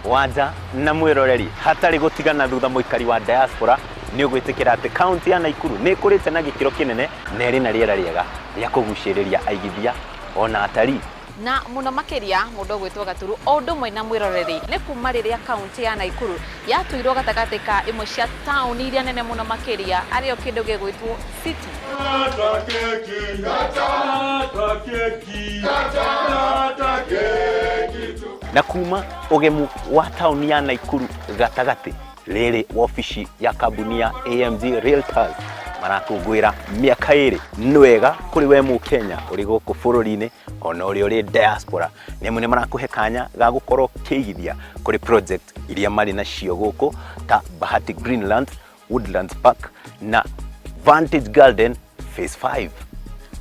Wanja na mwĩroreri, hatarĩ gũtigana thutha, mũikari wa diaspora nĩ ũgwĩtĩkĩra atĩ kaunti ya Naikuru nĩ ĩkũrĩte na gĩkĩro kĩnene na ĩrĩ na rĩera rĩega rĩa kũgucĩrĩria aigithia ona atarii. Na mũno makĩria mũndũ ũgwĩtwo Gaturu o ũndũ ũmwe na mwĩroreri, nĩ kuma rĩrĩa kaunti ya Naikuru yatuirwo gatagatĩ ka imwe cia taũni iria nene mũno makĩria, arĩyo kĩndũ gĩgwĩtwo city. Na kuma ũgemu wa taũni ya Naikuru gatagatĩ, rĩrĩ wabici ya kambuni ya AMG Realtors marakũngũĩra mĩaka 2. Nĩ wega kũrĩ we Mũkenya ũrĩ gũkũ bũrũri-inĩ ona ũrĩa ũrĩ diaspora, nĩ amu nĩ marakũhe kanya ga gũkorwo ũkĩigithia kũrĩ project iria marĩ nacio gũkũ ta Bahati Greenlands, Woodlands Park na Vantage Garden Phase 5.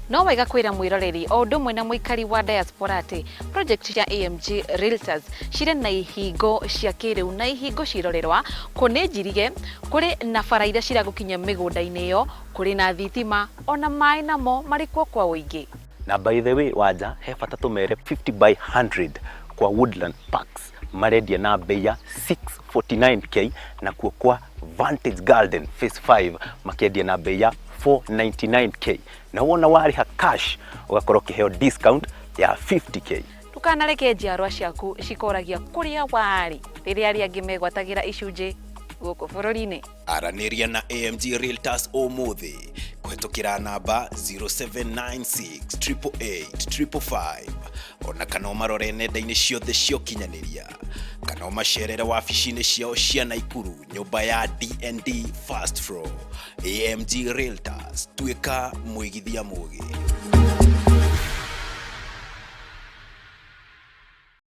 No wega kwĩra mwĩroreri o ũndũ ũmwe na mũikari wa diaspora atĩ project cia AMG Realtors cirĩ na ihingo cia kĩrĩu na ihingo ciĩrorerwa, kũ nĩ njirige, kũrĩ na bara iria ciragũkinyia mĩgũnda-inĩ ĩyo, kũrĩ na thitima ona maĩ namo marĩ kuo kwa ũingĩ. Na by the way, Wanja, he bata tũmere 50 by 100 kwa Woodland Parks marendia na bei ya 649K, nakuo kwa Vantage Garden Phase 5 makendia na bei ya 499K, na wona warĩha cash ũgakorwo ũkĩheo discount ya 50K. Ndũkanareke njiarwa ciaku cikoragia kũrĩa warĩ rĩrĩa arĩa angĩ megwatagĩra icunjĩ gũkũ bũrũri-inĩ. Aranĩria na AMG Realtors ũmũthĩ kũhetũkĩra namba 0796 888 555, ona kana ũmarore nenda-inĩ ciothe cia ũkinyanĩria, kana ũmacerere wabici-inĩ ciao cia Naikuru, nyũmba ya D&D first floor. AMG Realtors, tuĩka mũigithia mũgĩ.